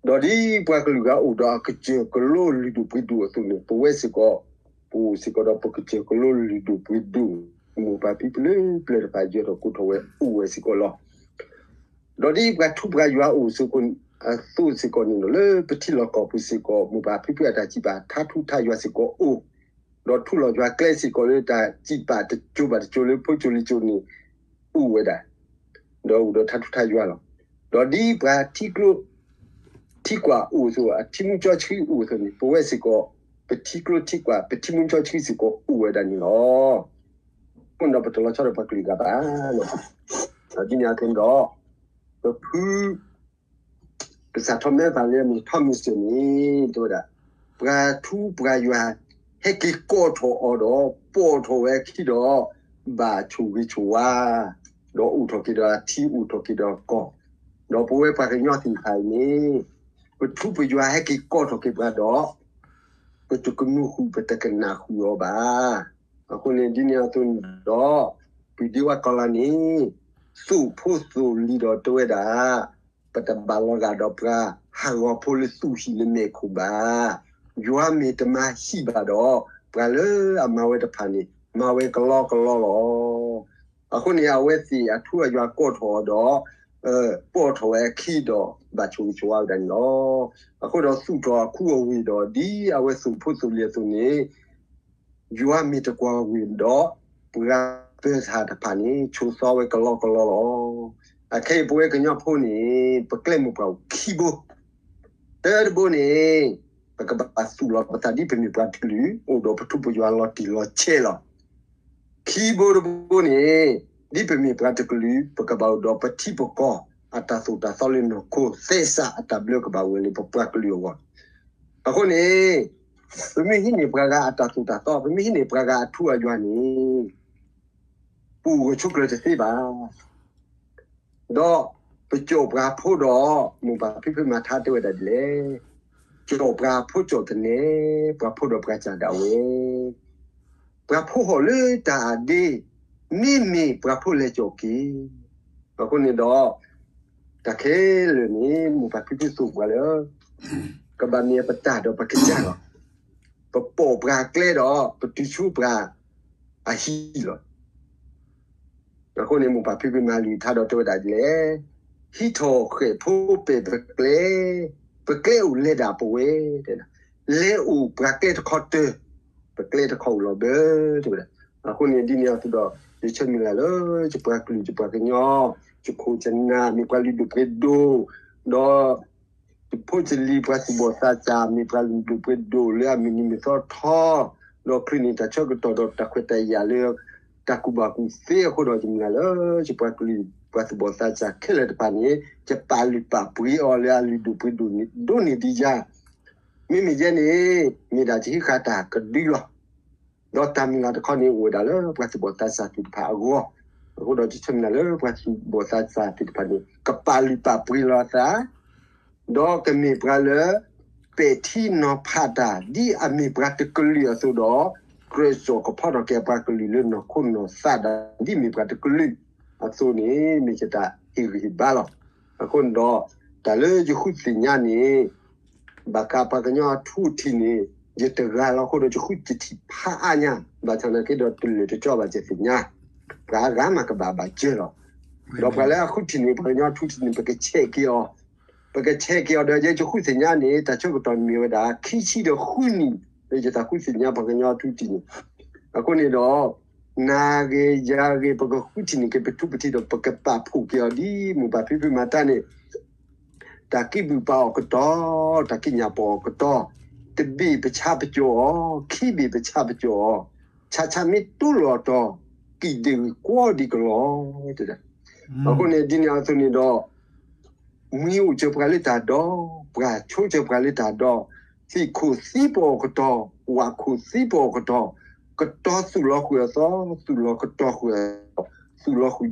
ၤ. ဒီးဒ်ပှၤကလုာ်ဂၤအိၣ်ဒီးအကစၢၢ်ကလိလုၢ်ဒိၣ်ပှ့ၤဒိၣ်အသိးန့ၣ် ပဝဲစ့ၢ်ကီး ပအိၣ်စ့ၢ်ကီးဒီးပကစၢၢ်ကလိလုၢ်ဒိၣ်ပှ့ၤဒိၣ်, မိၢ်ပၢ်ဖံဖုလၢပျၢၤတဖၣ်ယၢၤထီၣ်ကိးထီၣ်ဝဲအိၣ်ဝဲစ့ၢ်ကီးလီၤ. ဒီးဒ်ပှၤထူပှၤယွၤအိၣ်စ့ၢ်ကီးအသိးစ့ၢ်ကီးန့ၣ်လီၤ. လၢပထံလီၢ်ကီၢ်ပူၤစ့ၢ်ကီး မိၢ်ပၢ်ဖံဖုအတၢ်စံးပာ်ထါထူထါယွၤစ့ၢ်ကီးအိၣ်, ဒီးထူလီၤယွၤကျဲစ့ၢ်ကီးလၢတၢ်စံးပာ်တစိၤဘၣ်တစိၤလၢဖိစိၤလံၤစိၤန့ၣ် အိၣ်ဝဲဒၣ်, ဒီးအိၣ်ဒီးထါထူထါယွၤလီၤ. ဒီးဒ်ပှၤထံကျိ ထံကွၢ်အိၣ်အသိး အထံမူကၠီဆှံအိၣ်အသိးန့ၣ် ပဝဲစ့ၢ်ကီး ပထံကျိထံကွၢ် ပထံမူကၠီဆှံစ့ၢ်ကီးအိၣ်ဝဲဒၣ်န့ၣ်လီၤ. အဃိန့ၣ်ဒီးပတလီၤဆီဒီးပှၤကလုာ်ဂၤဘၣ်. ဒီးဒ်န့ၣ်အသိးန့ၣ်ဒီး ပဖု ကစၢ်ထီၣ်မဲပာ်လၢမ့ၢ်ထီၣ်မံၤစၢၤန့ၣ် တဲဝဲဒၣ် ပှၤထူပှၤယွၤ ဟဲက့ၤကိးထီၣ်အီၤဒီး ပိာ်ထီၣ်ဝဲအခံဒီး ဘၣ်ဆိၣ်ဂ့ၤဆိၣ်ဝါ ဒီးအိၣ်ထီၣ်က့ၤဒီးအထံ အိၣ်ထီၣ်က့ၤဒီးကီၢ်, ဒီးပဝဲပှၤကညီသ့ၣ်တဖၣ်အံၤန့ၣ် ပထူပယွၤဟဲက့ၤကိးထီၣ်က့ၤပှၤဒီး ပတကနူၤဃုာ် ပတကနၣ်ဃုာ်အီၤဘၣ်. အဃိန့ၣ် ဒ်န့ၣ်အသိးန့ၣ်ဒီး ပှၤဒ့ဝဲကီၢ်လီၤန့ၣ် သိၣ်ဖိသိၣ်လံၤဒီးတဲဝဲဒၣ် ပတဘၣ်လီၤဂာ်ဒီးပှၤဟးဂီၤဖိလၢသူၣ်ဟံၣ်လၢမဲာ်ခိၣ်ဘၣ်. ယွၤမ့ၢ်တမၤဟံၣ်ဘၣ်ဒီး ပှၤလၢအမၤဝဲတဖၣ်န့ၣ် မၤဝဲကလီကလီလီၤ. အဃိန့ၣ် အဝဲသ့ၣ်အထူအယွၤကိးထီၣ်အီၤဒီး ပိာ်ထီၣ်ဝဲအခံဒီး ဘၣ်ဆိၣ်ဂ့ၤဆိၣ်ဝါဝဲဒၣ်န့ၣ်လီၤ. အဃိဒီးသူၣ်ထီၣ်အခူအဝ့ၢ်ဒီး ဒ်အဝဲသူၣ်ဖိသူၣ်လံၤအသိးန့ၣ် ယွၤမ့ၢ်တကွၢ်ဝ့ၢ်ဒီး ပှၤပၢၤဆၣ်တဖၣ်န့ၣ် ဆိးသီဝဲကလီကလီလီၤ. အခဲအံၤပဝဲကညီဖိန့ၣ် ပကျဲမိၢ်ပှၢ်အိၣ်ခံဘိ, တၢတဘိန့ၣ် ပကဘၣ်သူၣ်လီၤပသးဒ်ပမ့ၢ်ပှၤတကလုာ် အိၣ်ဒီးပထူးပယွၤလီၤတံၢ်လီၤဆဲးလီၤ. ခံဘိတဘိန့ၣ် ဒ်ပမ့ၢ်ပှၤတကလုာ် ပကဘၣ်အိၣ်ဒီးပထံပကီၢ် အတၢ်သိၣ်တၢ်သီလၢနီၢ်ခိ သဲစးအတၢ်ဘျၢကဘၣ်အိၣ်ဝဲလၢပပှၤကလုာ်အဂီၢ်. အဃိန့ၣ် ပမ့ၢ်ဟံးန့ၢ်ပှၤဂၤအတၢ်သိၣ်တၢ်သီ ပမ့ၢ်ဟံးန့ၢ်ပှၤဂၤအထူအယွၤန့ၣ် ပအိၣ်ဂၢၢ်ဆိးကျၢၤတသ့ဘၣ်. ဒီးပကၠီၣ်ပှၤဖိဒီး မိၢ်ပၢ်ဖံဖုမၤထါတဲဝဲဒၣ်ဒ်လဲၣ်, ကၠီၣ်ပှၤဖိကၠီၣ်သနဲ, ပှၤဖိဒီးပှၤစၢ်ဒၣ်ဝဲ, ပှၤဖိဟီၣ်လၢတၢ်အဒ့, မ့မ့ၢ်ပှၤဖိလဲၤကၠီၣ်က့ၤ. အဃိန့ၣ်ဒီး တၢ်ခဲလၢာ်န့ၣ် မိၢ်ပၢ်ဖံဖုသိၣ်ပှၤလၢ ကဘၣ်မ့ၢ်ပတၢ်ဒီးပကစၢ်လီၤ. ပပိာ်ပှၤကျဲဒီး ပတုၤဆူပှၤအဟံၣ်လီၤ. အဃိန့ၣ် မိၢ်ပၢ်ဖံဖုမၤလံာ်ထါဒီးတဲဝဲဒၣ်ဒ်လဲၣ်, ဟံးထီၣ်ဃဲၣ်ဖိပဲာ်ပကျဲ, ပကျဲအိၣ်လဲၤဒၣ်ပဝဲ, တဲဒၣ်, လဲၤအိၣ်ပှၤကျဲတခီတၢၢ်, ပကျဲတခီအိၣ်လီၤဘၢ, တဲဝဲဒၣ်. အဃိန့ၣ်ဒ်န့ၣ်အသိးဒီး ယဆၢမုၢ်လၢ်လၢ ယပှၤကလုာ်ယပှၤကညီ, ယခိၣ်ယနၢ် မ့ၢ်ပှၤလုၢ်ဒိၣ်ပှ့ၤဒိၣ်, ဒီး ယဖိယလံၤပှၤသူၣ်ဘီၣ်သးစၢ် မ့ၢ်ပှၤလုၢ်ဒိၣ်ပှ့ၤဒိၣ်လၢအမုၢ်နံၤမုၢ်သီထီ, ဒီးချုးန့ၢ်တၢ်ဆၢကတီၢ်ဒီးတၢ်ခွဲးတၢ်ယာ်လၢ တၢ်ကူၣ်ဘၣ်ကူၣ်သ့အဃိဒီး ယမုၢ်လၢ်လၢ ယပှၤကလုာ် ပှၤသူၣ်ဘီၣ်သးစၢ်ခဲလၢာ်တဖၣ်န့ၣ် ယပာ်လုၢ်ပာ်ပှ့ၤအီၤလၢအလုၢ်ဒိၣ်ပှ့ၤဒိၣ်န့ၣ် ဒိၣ်န့ၢ်ဒံးယၤ, မ့မ့ၢ်ယဲန့ၣ် မ့ၢ်ဒၣ်ယဟံးဃာ်တၢ်ကဒုလီၤ. ဒီးတၢ်မုၢ်လၢ်တခီန့ၣ် အိၣ်ဝဲဒၣ်လၢပှၤသူၣ်ဘီၣ်သးစၢ်သ့ၣ်တဖၣ်အဂီၢ်, အဃိဒီးယဆၢမုၢ်လၢ်လၢပှၤသူၣ်ဘီၣ်သးစၢ်သ့ၣ်တဖၣ်န့ၣ် ကပာ်လုၢ်ပာ်ပှ့ၤလီၤသး ဒီးကမ့ၢ်ပှၤလၢ ပဲာ်ထံနီၤဖးတၢ် ဒ်အမ့ၢ်ပှၤတကလုာ်အသိးဒီး ကြၢးစိာ်ကဖီထီၣ်က့ၤအပှၤကလုာ်လၢနီၢ်ခိနီၢ်သးဒီး ဒ်မ့ၢ်ပှၤတကလုာ်အသိးန့ၣ် မ့ၢ်ယတၢ်ဟ့ၣ်ဂံၢ်ဟ့ၣ်ဘါလီၤ. အဃိန့ၣ်ဒီး တၢ်လၢယဃုသ့ၣ်ညါန့ၣ် ဘၣ်ဃးပှၤကညီအထူအထံးန့ၣ် ယတဂၤလီၤအဃိဒီး ယဃုတထံၣ်ဖးအါညါ, ဘၣ်ဆၣ်သနာ်က့ဒီးတလၢာ်တကၠီဘၣ်ယသ့ၣ်ညါ, ပှၤအါဂၤမးကဘၣ်ဘၣ်စၢၤလီၤ. ဒီးပှၤလၢအဃုထံၣ်န့ၣ် ပှၤကညီအထူအထံးန့ၣ် ပကဆဲးက့ၤအီၤ, ပကဆဲးက့ၤအီၤဒီး ယဲယဃုသ့ၣ်ညါန့ၣ် တၢ်ဆၢကတီၢ်န့ၣ်မ့ၢ်ဝဲဒၣ် ခံဆံဒီးဃုနံၣ် လၢယတၢ်ဃုသ့ၣ်ညါပှၤကညီအထူအထံးန့ၣ်, အဃိန့ၣ်ဒီး နၤဂ့ၤယၤဂ့ၤ ပကဃုထံၣ်န့ၢ်က့ၤပထူပထံးဒီး ပကပာ်ဖှိၣ်က့ၤအီၤဒ်မိၢ်ပၢ်ဖံဖုမၤတၢ်န့ၣ် တၢ်ကံၢ်ဘုၣ်ပာ်အီၤကတီၢ်, တၢ်ကံၢ်ညၣ်ပာ်အီၤကတီၢ်, တဘ့ၣ်ပဆါပကၠီအီၤ, ခံဘ့ၣ်ပဆါပကၠီအီၤ, ဆးဆးမ့ၢ်တူၢ်လိာ်အတီၤ, ကံၢ်ဒ့ၣ်ဂ့ၢ်ကွီဒံးကလီၤ, တဲဒၣ်. အဃိန့ၣ် ဒ်န့ၣ်အသိးန့ၣ်ဒီး မှံအိၣ်စၢၤပှၤလၢတၢ်ဒီ, ပှၢ်ဆိစၢၤပှၤလၢတၢ်ဒီ, သ့ၣ်ခိၣ်သံပအီၤကတီၢ်, ဝၣ်ခိၣ်သံပအီၤကတီၢ်, ကတီၤသူၣ်လီၤဃုာ်အသီ, သူၣ်လီၤကတီၤ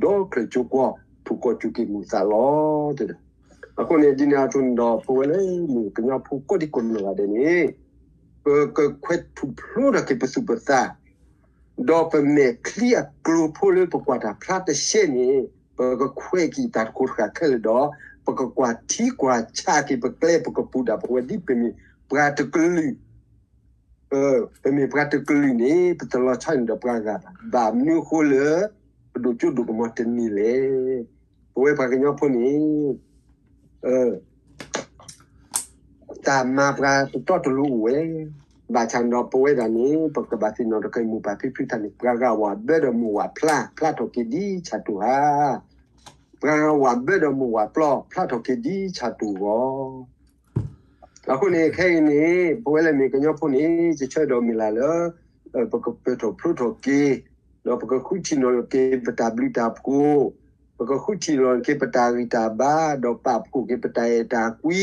ဃုာ်အသီ, သူၣ်လီၤဃုာ်ဒီးချၢၣ်ကၠိကွီ, ထူၣ်ကီၢ်စူၢ်က့ၤမိၢ်သးလီၤ, တဲဒၣ်. အဃိန့ၣ် ဒ်န့ၣ်အသိးန့ၣ်ဒီး ပဝဲလၢမ့ၢ်ကညီဖိကိးဒံကိးနီၢ်ဂၤဒဲးန့ၣ် ပကခွဲးထူၣ်ဖျိထီၣ်က့ၤပသူၣ်ပသး ဒီးပမဲာ်ချံအကျိၤဖိလၢပကွၢ်တၢ်ဖျါတဆဲန့ၣ် ပကခွဲးက့ၤတၢ်တကိးတဃာ်ခဲလၢာ်ဒီး ပကကွၢ်ထံကွၢ်ဆးက့ၤပကျဲ ပကပူၤဒၣ်ပဝဲဒ်ပမ့ၢ်ပှၤတကလုာ်, ပမ့ၢ်ပှၤတကလုာ်န့ၣ် ပတလီၤဆီန့ၢ်ဒီးပှၤဂၤဘၣ်. ဘၣ်မနုၤအဃိလၢ ပဒိၣ်စိဒိၣ်ကမီၤတန့ၢ်လဲၣ်. ပဝဲပှၤကညီဖိန့ၣ် တၢ်မၤပှၤတတီတလိၤအိၣ်ဝဲ, ဘၣ်ဆၣ်ဒီးပဝဲဒၣ်န့ၣ် ပကဘၣ်သ့ၣ်နီၣ်ထီၣ်က့ၤမိၢ်ပၢ်ဖံဖုတၢ်န့ၣ် ပှၤဂၤဝၣ်ဘၢဒီးမိၢ်ဝၣ်ဖျါ, ဖျါထီၣ်က့ၤဒ်ဆၣ်တူၢ်ဟါ, ပှၤဂၤဝၣ်ဘၢဒီးမိၢ်ဝၣ်ပျီ, ဖျါထီၣ်က့ၤဒ်ဆၣ်တူၢ်ဂီၤ. အဃိန့ၣ် ခဲအံၤန့ၣ် ပဝဲလၢမ့ၢ်ကညီဖိန့ၣ် ယဆၢဒီးမုၢ်လၢ်လၢ ပကပၢၤထီၣ်ဖျိထီၣ်က့ၤ, ဒီးပကဃုထံၣ်နီၣ်က့ၤပတၢ်ဘျုးတၢ်ဖှိၣ်, ပကဃုထံၣ်နီၣ်က့ၤပတၢ်ဂံၢ်တၢ်ဘါ, ဒီးပာ်ဖှိၣ်က့ၤပတၢ်အဲၣ်တၢ်ကွံ,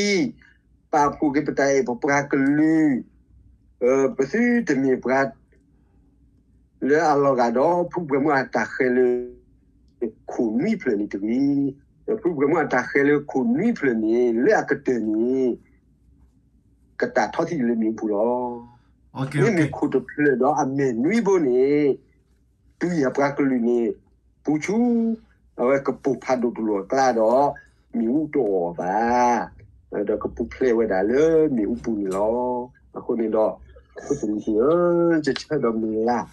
ပာ်ဖှိၣ်က့ၤပတၢ်အဲၣ်ပပှၤကလုာ်, ပသုတမ့ၢ်ပှၤ လၢအလီၤဂာ်ဒီး ဖုပှဲၤမုၣ်အတၢ်ဃဲၤလၢ ခိၣ်နွံဖျၢၣ်န့ၣ်တဂ့ၤ. ဖုပှဲၤမုၣ်အတၢ်ဃဲၤလၢခိၣ်နွံဖျၢၣ်န့ၣ် လၢအကတၢၢ်န့ၣ် ကတၢ်ထီထံၣ်လၢမ့ၣ်အူပူၤလီၤ. မ့မ့ၢ်ခိၣ်တဖျၢၣ်ဒီးအမဲာ်နွံဘိန့ၣ် တုၤအပှၤကလုာ်န့ၣ် ပူၤဆူ အဝဲကပိာ်ဖးဒိၣ်တလိာ်အကျါဒီး မ့ၣ်အူတအီၣ်ဘၣ်, ဒီးကပူၤဖျဲးဝဲဒၣ်လၢမ့ၣ်အူပူၤန့ၣ်လီၤ. အဃိန့ၣ်ဒီး ဖိသ့ၣ်ဧၢ, ယဆၢဒီးမုၢ်လၢ်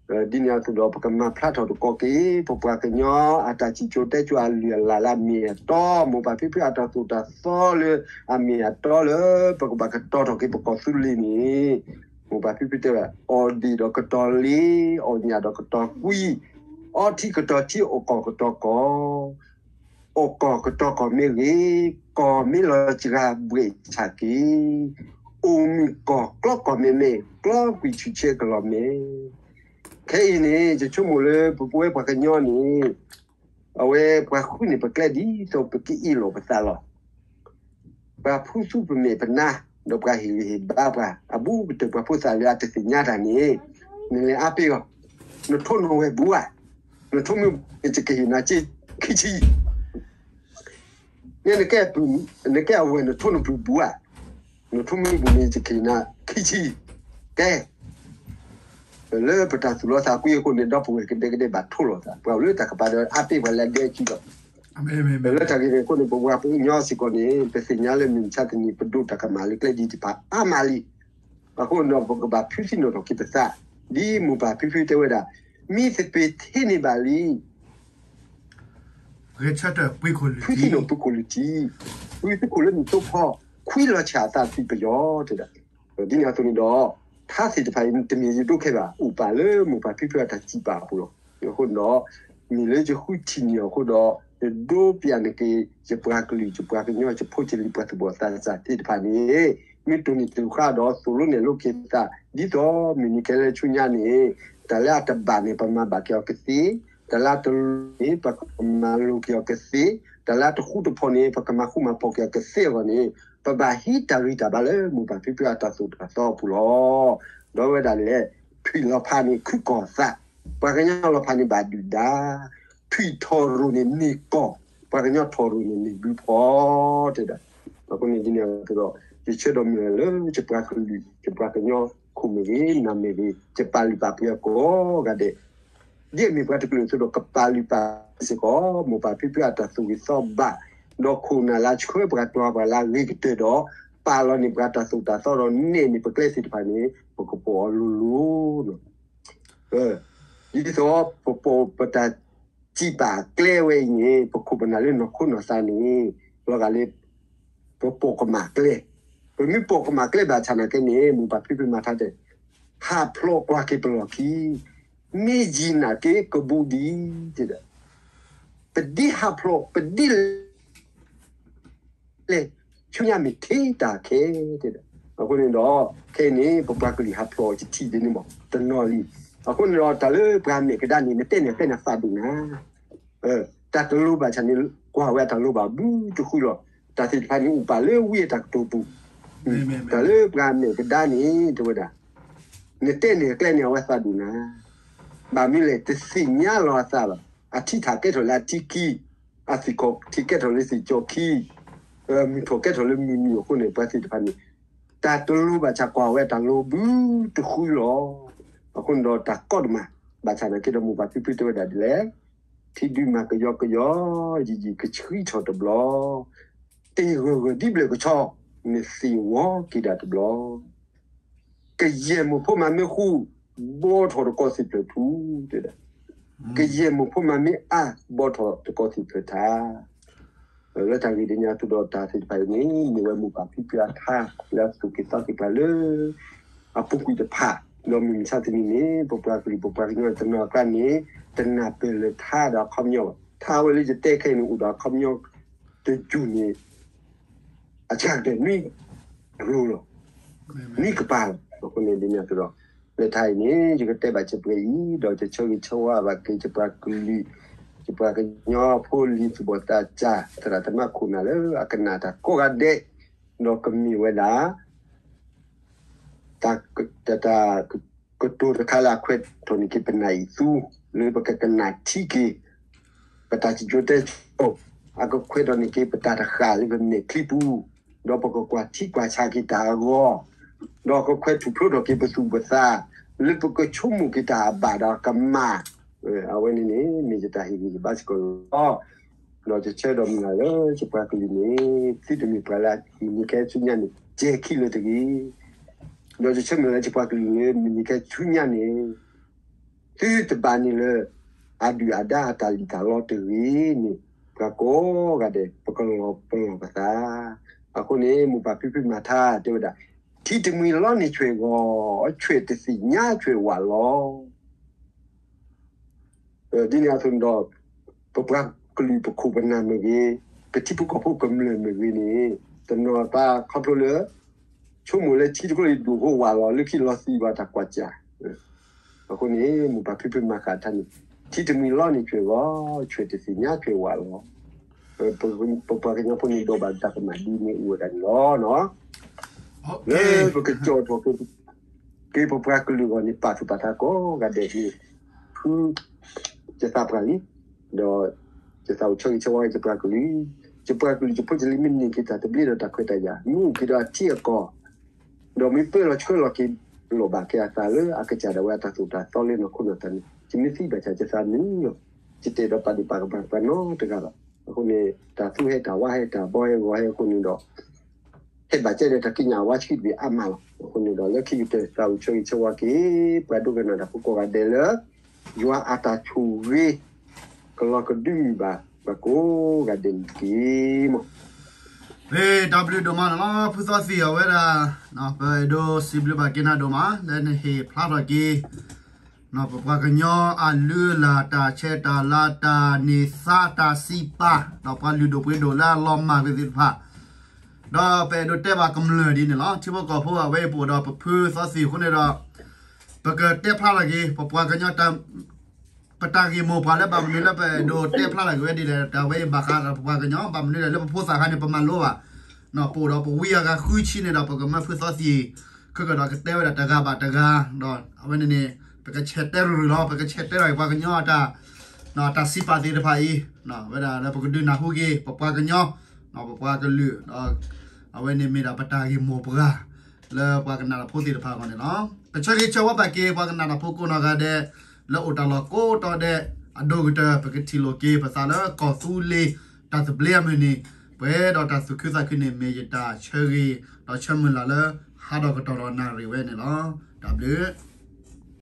ဒ်န့ၣ်အသိးဒီး ပကမၤဖျါထီၣ်တကီၢ်က့ၤ ပပှၤကညီအတၢ်စံၣ်စိၤတဲစိၤအလုၢ်အလၢ်လၢအမ့ၢ်အတီ, မိၢ်ပၢ်ဖံဖုအတၢ်သိၣ်တၢ်သီလၢအမ့ၢ်အတီလၢ ပကဘၣ်ကတီၤထီၣ်က့ၤပကီၢ်သူလ့ၤန့ၣ်, မိၢ်ပၢ်ဖံဖုတဲဝဲ, အီၣ်ဒ့ၣ်ဒီးကတီၤလ့ၤ, အီၣ်ညၣ်ဒီးကတီၤကွံ, အီထံကတီၤထံ, အိၣ်ကီၢ်ကတီၤကီၢ် အိၣ်ကီၢ်ကတီၤကီၢ်မ့ၢ်ဂ့ၤ, ကီၢ်မ့ၢ်လီၤစှၤဘှဲးဆၣ်က့ၤ, အိၣ်မုာ်ကီၢ်ကျီကီၢ်မဲမဲ, ကျီကွံာ်ဆူၣ်ဆဲကလီၤမဲ. ခဲအံၤန့ၣ် ယဆိကမိၣ်လၢပဝဲပှၤကညီန့ၣ်, အဝဲပှၤဃုန့ၢ်ပကျဲဒ်သိးပကအ့ၣ်လိာ်ပသးလီၤ. ပှၤဖုသူပမဲာ်ပနါ, ဒီးပှၤဟ့ၣ်ဂံၢ်ဟ့ၣ်ဘါပှၤ, အဘူးကတၢၢ်ပှၤဖိသၣ်လၢအတသ့ၣ်ညါတၢ်န့ၣ်, နလဲၤအါပ့ၢ်အီၤ, နထိနဝဲၢ်ဘူးဧါ, နထိမ့ၢ်ဘူးန့ၣ် ယကဟ့ၣ်နၤစ့ခံဆံ, နကဲ, နကဲအဝဲၢ်နထိနပုၢ်ဘူးဧါ, နထိမ့ၢ်ဘူးန့ၣ် ယကဟ့ၣ်နၤခံဆံ, ကဲ လၢပတၢ်သူၣ်လီၤသးကွံအဃိန့ၣ် ဒီပုၢ်ဝဲၢ်ကဒဲကဒဲဘၣ်ထိလီၤသး, ပှၤလၢတၢ်ကပၤဒီးအါပ့ၢ်ပှၤလၢအဒဲအစုလီၤ. လၢတၢ်ဂ့ၢ်န့ၣ်အဃိန့ၣ် ပပှၤကညီစ့ၢ်ကီးန့ၣ် ပသ့ၣ်ညါလၢမုၢ်မဆါတနံၤ ပဒိၣ်တၢ်ကမၣ်လၢကျဲဒ်တဖၣ်အါမးလံ. အဃိန့ၣ်ဒီး ပကဘၣ်ဖုသံနီၣ်ထီၣ်က့ၤပသး, ဒ်မိၢ်ပၢ်ဖံဖုတဲဝဲဒၣ်, မ့ၢ်သပ့ၤထံန့ၢ်ဘၣ်လံ ဖုသံနီၣ်ပှ့ၤခိၣ်လၢထံ, ဖုသံခိၣ်လၢမုၢ်သိဖီ, ခွံလီၤဆၣ်အသးသံပယီၤတဲဒၣ်. ဒ်န့ၣ်အသိးန့ၣ်ဒီး ထါသ့ၣ်တဖၣ်အံၤ တမ့ၢ်ယဒိခဲဘၣ်, အိၣ်ပာ်လၢမိၢ်ပၢ်ဖံဖုအတၢ်စံးပာ်အပူၤလီၤ. အဃိန့ၣ်ဒီး မ့ၢ်လၢယဃုထံၣ်န့ၢ်အီၤအဃိဒီး ယဒိပျးန့ၢ်က့ၤ ယပှၤကလုာ် ယပှၤကညီ ယဖိယလံၤ ပှၤသူၣ်ဘီၣ်သးစၢ်သ့ၣ်တဖၣ်န့ၣ် မ့ၢ်တိၢ်န့ၢ်သ့ၣ်ဃါဒီး သိၣ်လိနဲၣ်လိက့ၤသး ဒ်သိးမုၢ်နံၤခဲလၢာ်ဆူညါန့ၣ် တၢ်လၢအတဘၣ်န့ၣ် ပမၤဘၣ်က့ၤအီၤကသ့, တၢ်လၢအတလိၤန့ၣ် ပကမၤလိၤက့ၤအီၤကသ့, တၢ်လၢအတဃူတဖိးန့ၣ် ပကမၤဃူမၤဖိးက့ၤအီၤကသ့အဂီၢ်န့ၣ် ပဘၣ်ဟံးတၢ်ဂံၢ်တၢ်ဘါလၢမိၢ်ပၢ်ဖံဖုအတၢ်သိၣ်တၢ်သီအပူၤလီၤ. ဒီးဝဲဒၣ်လဲၣ်, ထွံၣ်လီၤဖးန့ၣ် ခုကီၢ်သး, ပှၤကညီလီၤဖးန့ၣ်ဘၣ်ဒုၣ်ဒါ, ထွံၣ်ထီၣ်ရိၣ်န့ၣ်မ့ၢ်ကီၢ်, ပှၤကညီထီၣ်ရိၣ်န့ၣ်မ့ၢ်ဘုဖီတဲဒၣ်. အဃိန့ၣ်ဒ်န့ၣ်အသိးဒီး ယဆၢဒီးမုၢ်လၢ်လၢ ယပှၤကလုာ် ယပှၤကညီ ခိၣ်မ့ၢ်ဂ့ၤ နၢ်မ့ၢ်ဂ့ၤ ယပာ်လုၢ်ပာ်ပှ့ၤအီၤကိးဂၤဒဲး ဒ်အမ့ၢ်ပှၤတကလုာ်အသိးဒီး ကပာ်လုၢ်ပာ်ပှ့ၤစ့ၢ်ကီး မိၢ်ပၢ်ဖံဖုအတၢ်သူၣ်ဂ့ၤသီဘၣ်, ဒီးခိၣ်နၢ်လၢဆှၢပှၤတွၤပှၤလၢအဂ့ၤကတၢၢ်ဒီး ပာ်လီၤန့ၢ်ပှၤတၢ်သိၣ်တၢ်သီဒီးနဲၣ်န့ၢ်ပကျဲသ့ၣ်တဖၣ်န့ၣ် ပကပိာ်အီၤလိၤလိၤလီၤ. ဒ်သိးပပိာ်ပတၢ်စံးပာ်အကျဲဝဲအံၤန့ၣ် ပခိၣ်ပနၢ်လၢနီၢ်ခိနီၢ်သးန့ၣ် လီၤဂာ်လၢ ပပိာ်ကမၣ်ကျဲ, ပမ့ၢ်ပိာ်ကမၣ်ကျဲဘၣ်ဆၣ်နာ်က့န့ၣ် မိၢ်ပၢ်ဖံဖုမၤထါတဲ, ဟးဖျိးကွၢ်က့ၤပလီၢ်ခံ, မ့ၢ်ယံၤနာ်က့ကဘူးဒံး, တဲဒၣ်, ပဒ့ဟးဖျိး ပဒ့လဲၤ ဆူညါမ့ၢ်ထဲတၢ်ခဲ, တဲဒၣ်. အဃိန့ၣ်ဒီး ခဲအံၤန့ၣ် ပပှၤကလုာ်ဟးဖျိးအီၤတထံၣ်ဒ်န့ၣ်မး တနီၤလံ. အဃိန့ၣ်ဒီး တၢ်လၢပှၤမဲာ်ကဒါန့ၣ် နတဲန့ၣ် တဲန့ၣ်သးဒိၣ်နၤ တၢ်တလိၤဘၣ်ဆၣ်န့ၣ် ကွၢ်ဝဲအတၢ်လိၤဘၣ်ဘူးတဃုလီၤ. တၢ်သ့ၣ်တဖၣ်န့ၣ်အိၣ်ပာ်လၢဝံအတၢ်ကတိၤပူၤ, တၢ်လၢပှၤမဲာ်ကဒါန့ၣ် တဲဝဲဒၣ်, နတဲန့ၣ်အကျဲန့ၣ် အဝဲသးဒိၣ်နၤ, ဘၣ်မနုၤလဲၣ် တသ့ၣ်ညါလီၤအသးဘၣ်. အထံထၣ်ကဲထီၣ်လၢအထံခံ, အသ့ၣ်ခီၣ်ထံးကဲထီၣ်လၢသ့ၣ်ကၠီခံ, မုၢ်ထီၣ်ကဲထီၣ်လၢမုၢ်နုာ်အဃိန့ၣ် ပှၤသ့ၣ်တဖၣ်န့ၣ် တၢ်တလိၤဘၣ်ဆၣ်ကွၢ်ဝဲတၢ်လိၤဘူးတဃုလီၤ. အဃိန့ၣ်ဒီး တၢ်ကီတမံၤ ဘၣ်ဆၣ်နာ်က့ဒီး မိၢ်ပၢ်ဖံဖုတဲဝဲဒၣ်ဒ်လဲၣ်, ထံဒုးမၤကယီကယီ, ယံာ်ယံာ်ကဆှံထီၣ်တဘျီ, တ့ၢ်ဂၢၢ်ဂၢၢ်ဒ်ဘျၢၣ်ကဆီ, နသ့ၣ်ဝီက့ၤဒၣ်တဘျီ, ကယဲၢ်မိၢ်ဖိမၤမ့ၢ်ဃူ, ဘီထီၣ်တကီးသ့ၣ်ဖျၢၣ်ထူ, တဲဒၣ်, ကယဲၢ်မိၢ်ဖိမၤမ့ၢ်အါ, ဘီထီၣ်တကီးသ့ၣ်ဖျၢၣ်ထါ. လၢတၢ်ဂ့ၢ်ဒ်န့ၣ်အသိးဒီး တၢ်သ့ၣ်တဖၣ်အံၤန့ၣ် မ့ၢ်ဝဲမိၢ်ပၢ်ဖံဖုအထါ လၢအသူၣ်က့ၣ်သးက့ၤပှၤလၢ အပူၤကွံာ်တဖၣ်, ဒီးမုၢ်မဆါတနံၤန့ၣ် ပပှၤကလုာ်ပပှၤကညီတနီၤအကျါန့ၣ် တနၢ်ပၢၢ်လၢထါဒီးအခီပညီဘၣ်. ထါဝဲလၢယတဲခဲအံၤန့ၣ် အိၣ်ဒီးအခီပညီ တယုၢ်န့ၣ် အစှၤကတၢၢ်နွံကလိၤလီၤ, နွံကပၤလီၤ. အဃိန့ၣ်ဒ်န့ၣ်အသိးဒီး လၢထါအံၤန့ၣ် ယကတဲဘၣ်စၢၤပှဲၤအံၤ ဒီးယဆၢဂ့ၤဆၢဝါဘၣ်က့ၤ ယပှၤကလုာ်, ယပှၤကညီဖိလံၤသူၣ်ဘီၣ်သးစၢ် သရၣ်သမါခိၣ်နၢ်လၢအကနၣ်တၢ်ကိးဂၤဒဲး, ဒီးကမ့ၢ်ဝဲဒၣ် တၢ် တၢ် ကတိၤတခါလၢအခွဲးထီၣ်န့ၢ်က့ၤပနၢ်အံၤသူ, လၢပကကနၣ်ထံက့ၤ ပတၢ်စံၣ်စိၤတဲစိၤ, အကခွဲးထီၣ်န့ၢ်က့ၤပတၢ်တဃာ်လၢပမဲာ်ချံပူၤ, ဒီးပကကွၢ်ထံကွၢ်ဆးက့ၤတၢ်အဂီၢ်, ဒီးကခွဲးထူၣ်ဖျိးထီၣ်က့ၤပသူၣ်ပသး, လၢပကဆိကမိၣ်က့ၤတၢ်အဘၣ်ဒီးအကမၣ်, အဝဲန့ၣ်န့ၣ် မ့ၢ်ယတၢ်ဟ့ၣ်ဂံၢ်ဟ့ၣ်ဘါစ့ၢ်ကီးလီၤ. ဒီးယဆၢဒီးမုၢ်လၢ်လၢ ယပှၤကလုာ်န့ၣ် သုတမ့ၢ်ပှၤလၢအဟံးန့ၢ်ခဲဆူညါန့ၣ် ကဲခံလၢတဂ့ၤ. ဒီးယဆၢမုၢ်လၢ်လၢယပှၤကလုာ်န့ၣ် မုၢ်နံၤခဲဆူညါန့ၣ် သုတဘၣ်န့ၣ်လၢ အဒုၣ်အဒါအတၢ်လံၣ်တၢ်လီတဂ့ၤန့ၣ် ပှၤကိးဂၤဒဲး ပကလီၤပလိာ်ပသး. အဃိန့ၣ် မိၢ်ပၢ်ဖံဖုမၤထါတဲဝဲဒၣ်, ထံတမှံၤလီန့ၣ်ဆွဲၣ်ဂီၤ, ဆွဲၣ်တသ့ၣ်ညါဆွဲၣ်ဝးလီၤ. ဒ်န့ၣ်အသိးန့ၣ်ဒီး ပပှၤကလုာ်ပခိၣ်ပနၢ်မ့ၢ်ဂ့ၤ, ပထံပကီၢ်ဖိကမျၢၢ်မ့ၢ်ဂ့ၤန့ၣ် တနီၤသးခီဖျိလၢ ဆိကမိၣ်လၢထံတကီၢ်အံၤဒိၣ်ဖိဝးလီၤ လၢခံလီၤသံဘၣ်တၢ်ကွၢ်စၢ်. အဃိန့ၣ် မိၢ်ပၢ်ဖံဖုမၤဃးထါန့ၣ် ထံတမှံၤလီန့ၣ်ဆွဲၣ်ဂီၤ, ဆွဲၣ်တသ့ၣ်ညါဆွဲၣ်ဝးလီၤ. ပပှၤကညီဖိန့ၣ်ဒီးဘၣ်တၢ်ကမၣ်ဒ်န့ၣ်အိၣ်ဝဲဒၣ်န့ၣ်လီၤ. လၢပကကၠီၣ်ထီၣ်က့ၤ က့ၤပပှၤကလုာ်အဂီၢ်န့ၣ် ပာ်သူၣ်ပာ်သးကိးဂၤဒဲးန့ၣ် ဖု ယသးပှၢ်လံ, ဒီး ယသးအိၣ်ဆၢဂ့ၤဆၢဝါက့ၤယပှၤကလုာ်, ယပှၤကလုာ်ယဖိယလံၤမ့ၢ်န့ၢ်က့ၤတၢ်သဘျ့ဒီးတၢ်ခွဲးတၢ်ယာ် မ့ၢ်အိၣ်က့ၤဒီးအထံအကီၢ် ဒီးမ့ၢ်ပၢလီၤဆှၢလီၤက့ၤ လိၣ်ဘၣ်က့ၤအသးလၢအကစၢ်ဒၣ်ဝဲအတၢ်သိၣ်တၢ်သီလၢနီၢ်ခိနီၢ်သးန့ၣ် ယမ့ၢ်သံဘၣ်ဆၣ်ယသးနုာ်လီၤ, ယတအဲၣ်ဒိးပာ်ဒ့ၣ်ပာ်ကမၣ်ပှၤနီတဂၤဘၣ်. အဃိန့ၣ် တၢ်သူဟဲတၢ်ဝါဟဲတၢ်ဘီဟဲဂီၤဟဲအဃိန့ၣ်ဒီး ဟဲဘၣ်ကဲဒီးတၢ်ကံးညာ်အဝါဆံးတဘ့ၣ်အါမးလီၤ. အဃိန့ၣ်ဒီး လၢခံကတၢၢ် သးအိၣ်ဆၢဂ့ၤဆၢဝါက့ၤ ပှၤဒိကနၣ်တၢ်ဖိကိးဂၤဒဲးလၢ ယွၤအတၢ်ဆိၣ်ဂ့ၤ ကလီၤကဒုမုၢ်ဘၣ် ပှၤကိးဂၤဒဲးန့ၣ်တက့ၢ်မး. တၢ်ဘျုးဒိၣ်မးန့ၣ်လီၤ ဖုသီသံၣ်အဝဲဒၣ်, ပအဲၣ်ဒိးစံးဘျုးဘၣ်က့ၤနၤဒိၣ်မး လၢနဟ့ၣ်ဖျါထီၣ်က့ၤ ပပှၤကညီအလုၢ်အလၢ် တၢ်ဆဲးတၢ်လၤ တၢ်န့ၢ်သါ တၢ်စံးပာ် ဒီးပှၤလုၢ်ဒိၣ်ပှ့ၤဒိၣ်လၢအလီၤမၢ်က့ၤသ့ၣ်တဖၣ်, ဒီးပအဲၣ်ဒိးတဲဘၣ်ကမျၢၢ်ဒ်န့ၣ်လီၤ. ထံဖိကီၢ်ဖိအဝဲအံၤပအိၣ်ဒီးပဖုသီသံၣ်အဃိန့ၣ်ဒီး ပကတဲဖျါလီၤက့ၤ ပပှၤကညီ ပတၢ်ဂ့ၢ်မိၢ်ပှၢ်လၢဘၣ်မနုၤလၢပအဲၣ်ဒိးတဲဖျါလီၤက့ၤဝဲဒ်လဲၣ် တၢ်ဝဲအံၤဘၣ်ဃးဒီးပပှၤကညီ ဘၣ်မနုၤလဲၣ်လၢပဖိသၣ်ခါန့ၣ် ပမၤလိဘၣ်, ပအိၣ်ဒီးပဝံအဂၤဃုဆံန့ၣ်ဒီး ပကမၢဖုသီသံၣ် ခဲကဒီးကတဲဝဲဒၣ်တဂၤဘၣ်တဂၤ, ဒီးအဝဲန့ၣ်န့ၣ် ပကဆဲးတဲရူၤရူၤလီၤ ပကဆဲးတဲထီၣ်က့ၤပှၤကညီအတၢ် တၢ်စံးပာ်သ့ၣ်တဖၣ်အံၤ, ဝဲဒၣ်လၢပကဒုးနၢ်ဟူက့ၤ ပပှၤကညီ ပပှၤကလုာ် ဒီးအဝဲန့ၣ်မ့ၢ်ဒၣ်ပတၢ်ဂ့ၢ်မိၢ်ပှၢ် လၢပှၤကနၣ်တၢ်ဖိသ့ၣ်တဖၣ်အဂီၢ်န့ၣ်လီၤ. ပဆၢဂ့ၤဆၢဝါဘၣ်က့ၤ ပှၤကနၣ်တၢ်ဖိကိးနီၢ်ဂၤဒဲး လၢအိၣ်တၢ်လီၢ်ကိးတီၤဒဲး အဒိၣ်ကတၢၢ် ပကထံၣ်လိာ်က့ၤပသးလၢကီၢ်သူလ့ၤ တၢ်သဘျ့အမုၢ်နံၤ ပှဲၤဒီးတၢ်သူၣ်ခုသးခုန့ၣ် မ့ၢ်ယတၢ်ဆၢဂ့ၤ ဒီးဆၢမုၢ်လၢ်လၢ ဟးဒီးကတီၢ်ဒီးနၣ်ရံၣ်ဝဲန့ၣ်လီၤ. တၢ်ဘျုး